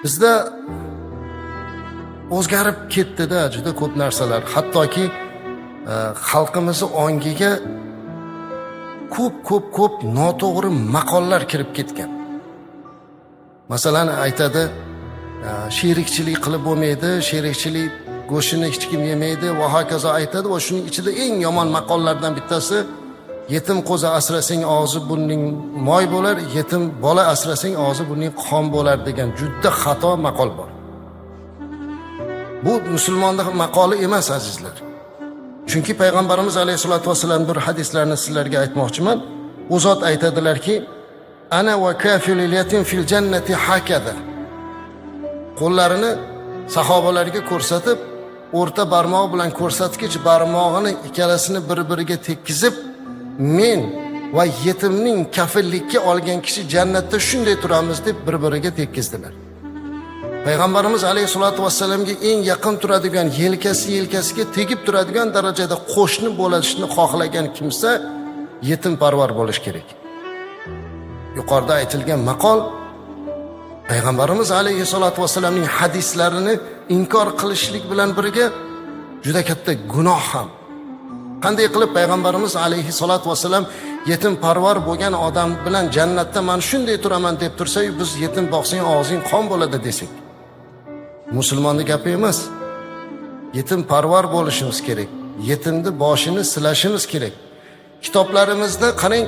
Bizda o'zgarib ketdi-da juda ko'p narsalar. Hattoki xalqimizni ongiga ko'p ko'p ko'p noto'g'ri maqollar kirib ketgan. Masalan, aytadi, sherikchilik qilib bo'lmaydi, sherikchilik go'shtini hech kim yemaydi va hokazo aytadi va shuning ichida eng yomon maqollardan bittasi: yetim qo'zi asrasang, og'zi burning moy bo'lar, yetim bola asrasang, og'zi burning qon bo'lar degan juda xato maqol bor. Bu musulmonni maqoli emas, azizlar. Chunki payg'ambarimiz alayhissalotu vassalam bir hadislarni sizlarga aytmoqchiman. U zot aytadilarki: "Ana va kafilul yatim fil jannati hakada." Qo'llarini sahobalarga ko'rsatib, o'rta barmoq bilan ko'rsatkich barmog'ini ikkalasini bir biriga tekkizib, men va yetimning kafillikka olgan kishi jannatda shunday turamiz, deb bir biriga tekkizdilar. Payg'ambarimiz alayhissalotu vassalamga eng yaqin turadigan, yelkasi yelkasiga tegib turadigan darajada qo'shni bo'lishni xohlagan kimsa yetimparvar bo'lish kerak. Yuqorida aytilgan maqol payg'ambarimiz alayhissalotu vassalamning hadislarini inkor qilishlik bilan birga juda katta gunoh ham. Qanday qilib payg'ambarimiz alayhissalotu vassalam yetimparvar bo'lgan odam bilan jannatda man shunday turaman deb tursayu, biz yetim boqsang, og'zing qon bo'ladi desak? Musulmonni gapi emas. Yetim parvar bo'lishimiz kerak, yetimni boshini silashimiz kerak. Kitoblarimizda qarang,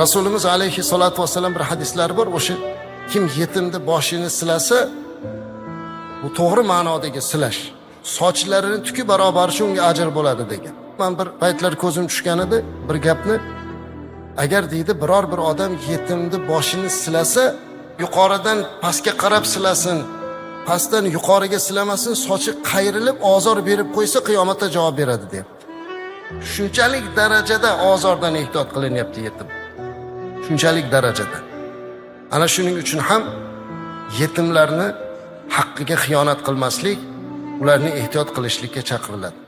rasulimiz alayhissalotu vassalam bir hadislari bor. O'sha kim yetimni boshini silasa, bu to'g'ri ma'nodagi silash, sochlarini tuki barobar shunga ajr bo'ladi degan. Man bir paytlar ko'zim tushgan edi bir gapni: agar, deydi, biror bir odam yetimni boshini silasa, yuqoridan pastga qarab silasin, pastdan yuqoriga silamasin, sochi qayrilib ozor berib qo'ysa, qiyomatda javob beradi, deyapti. Shunchalik darajada ozordan ehtiyot qilinyapti yetim, shunchalik darajada. Ana shuning uchun ham yetimlarni haqqiga xiyonat qilmaslik, ularni ehtiyot qilishlikka chaqiriladi.